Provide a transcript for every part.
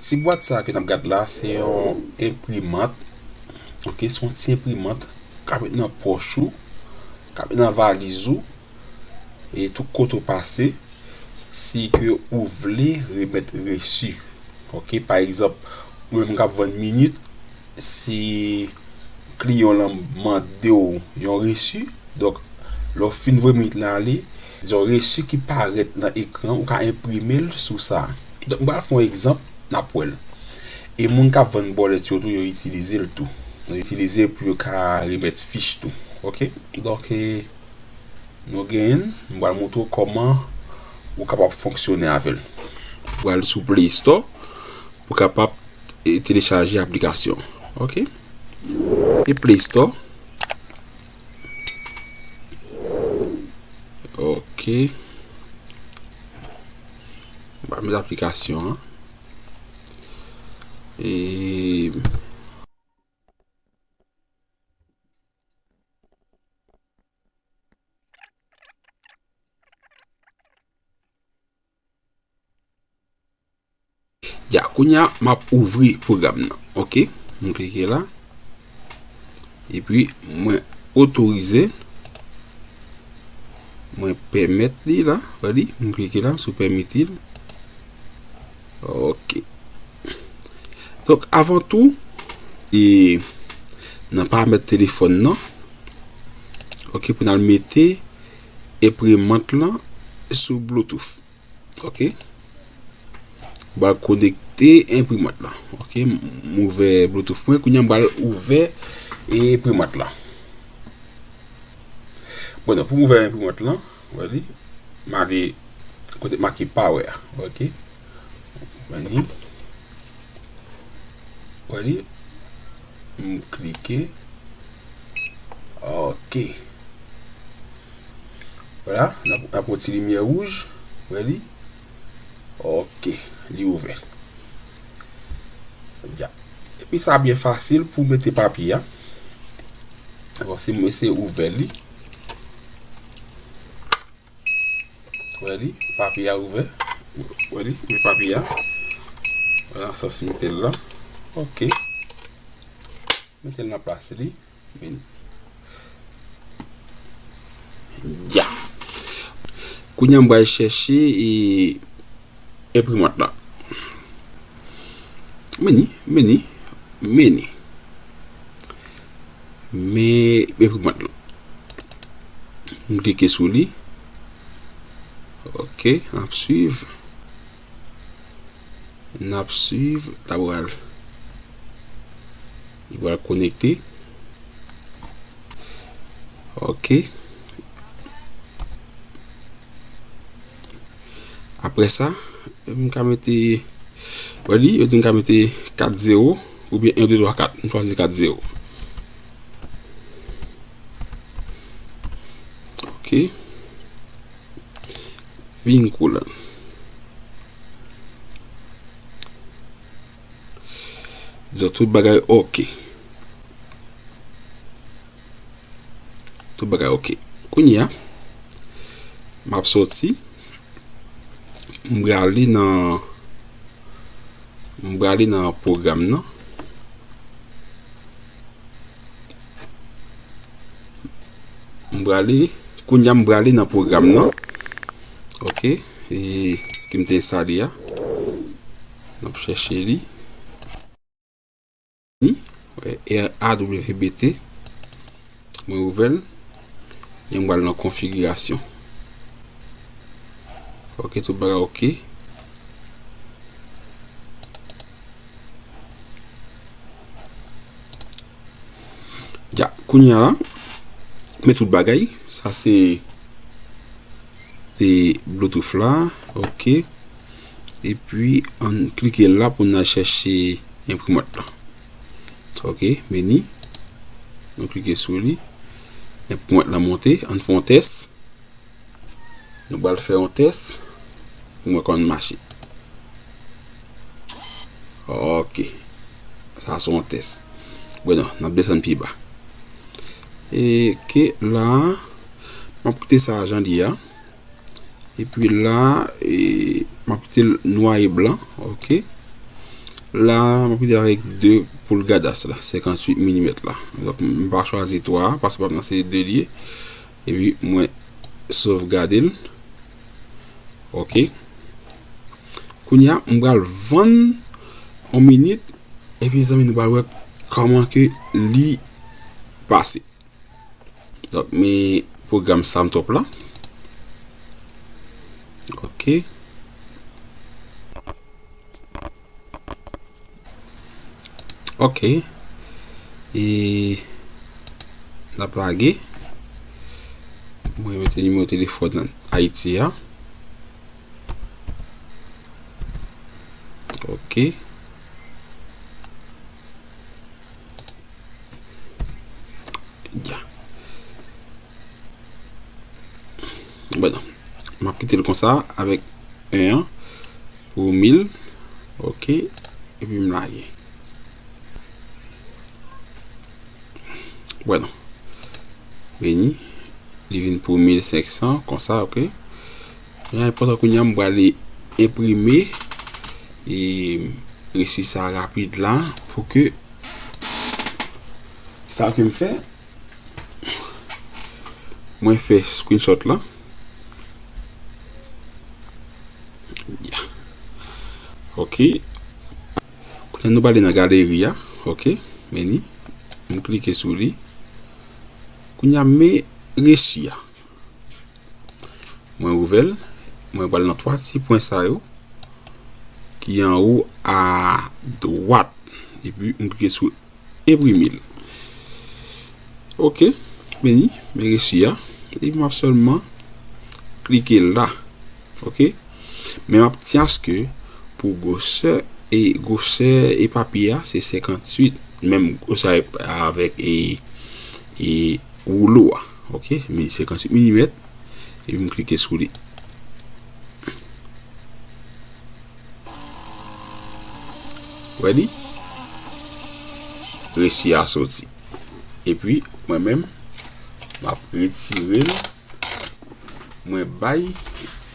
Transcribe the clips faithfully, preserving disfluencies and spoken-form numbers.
Ti bwat sa ke n ap gad la, se yon enprimant. Ok, se yon ti enprimant k ap met nan pòch ou, k ap met nan valiz ou, e tout kote w pase, si ke ou vle remèt resi. Ok, pa egzanp, ou menm k ap vann minit, si kliyan w lan mande w yon resi, donk, lè w fin voye minit la ale, yon resi ki parèt nan ekran, ou ka enprime l sou sa. Donk, m pral fè yon egzanp, n ap wè l. E moun k ap vann bòlèt yo tou, yo itilize l tou. Yo itilize l pou yo ka remèt fich tou. Ok? Donk, e, nou genyen l. M pral montre w kòman ou kapab fonksyone avè l. Ou pral sou Play Store pou kapab, e, telechaje aplikasyon. Ok? E Play Store. Ok. M pral met aplikasyon an. E Ya, kounye a, m ap ouvri pwogram nan. Ok, m klike la. Epi, mwen otorize. Mwen pèmèt li la. Wè li, m klike la sou pèmiti l. Ok. Donk, avan tou, e nan paramèt telefòn nan, ok, pou n al mete enprimant lan sou Bluetooth. Ok. M pral konekte enprimant lan. Ok, m, m ouvè Bluetooth mwen. Kounye a, m pral ouvè enprimant lan. Bon, pou m ouvè enprimant lan, wè li, m ale kote make power a. Ok. Wè li. Wè li. M klike. Ok. Vwala, n ap, n ap wè ti limyè wouj. Wè li. Ok, li ouvè. Ya. Epi sa byen fasil pou mete papye a. Bon, se mwen se ouvè li. Wè li, papye a ouvè. Wè li, men papye a. Wè, nan sans mete l la. Ok. Mete l nan plas li. Vin. Ya. Kounye a m pral chèche e enprimant la. Meni, meni, meni. Men enprimant la. M klike sou li. Ok, n ap swiv. N ap swiv. L ap pral. Li pral konekte. Ok. Apre sa, m ka mete, wè li, yo di m ka mete kat zewo oubyen en, de, twa, kat. M chwazi kat zewo. Ok. Vinculum. Dizon tout bagay ok. Tout bagay ok. Kounye a, m ap soti. M prale nan, m prale nan pwogram nan. M prale, kounye a m prale nan pwogram nan. Ok, e, ke m te enstale a. N ap chèche li. R A W B T. Mwen ouvè l. E m pral nan konfigirasyon. Ok, tout bagay ok. Ya, kounye a la, men tout bagay. Sa se, se Bluetooth la, ok. Epi, ann klike la pou n al chèche enprimant la. Ok, meni. Nou klike sou li. Enprimant la monte. Ann fè yon tès. Nou pral fè yon tès pou mwen konn mache. Ok. Sa se yon tès. Bon, non, n ap desann pi ba. E ke la, m ap kite sa jan li a. Epi la, e, m ap kite l nwa e blan. Ok. La, m ap kite l avèk de poulgadas la, senkanntuit milimèt la. Donk, m pa chwazi twa a, paske w p ap nan se de l ye. Epi, mwen sovgade l. Ok. Kounye a, m pral vann yon minit. Epi, zanmi, nou pral wè kòman ke li pase. Donk, men pwogram Samtop la. Ok. Ok. E n ap lage. Mwen mete nimewo telefòn Ayiti a. Ok. Ya. Bon, m ap kite l konsa avèk en an pou mil. Ok. Epi m lage. Bon. Vini. Li vin pou mil senk san, konsa, ok. Li enpòtan kounye a, m pral enprime e resi sa rapid la pou ke sa ke m fè, mwen fè screenshot la. Ya. Ok. Kounye a nou prale nan galeri a. Ok. Vini. M klike sou li. Kounye a men resi a. Mwen ouvè l. Mwen pral nan twa ti pwen sa yo ki anwo a dwat. Epi m klike sou enprime l. Ok, vini, men resi a. Epi m ap sèlman klike la. Ok. Men m ap tyen aske pou gwosè e gwosè e papye a se senkanntuit, menm gwosè avèk e, e woulo a. Ok, men senkanntuit milimèt. Epi m klike sou li. Wè li? Resi a soti. Epi, mwen menm, m ap retire l. Mwen bay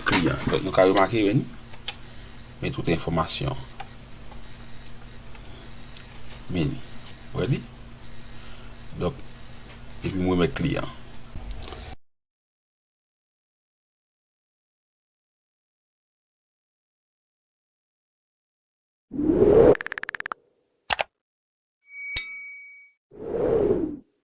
kliyan. Donk, nou ka remake, wè ni? Men tout enfòmasyon. Men ni. Wè li? Donk, epi mwen remèt kliyan.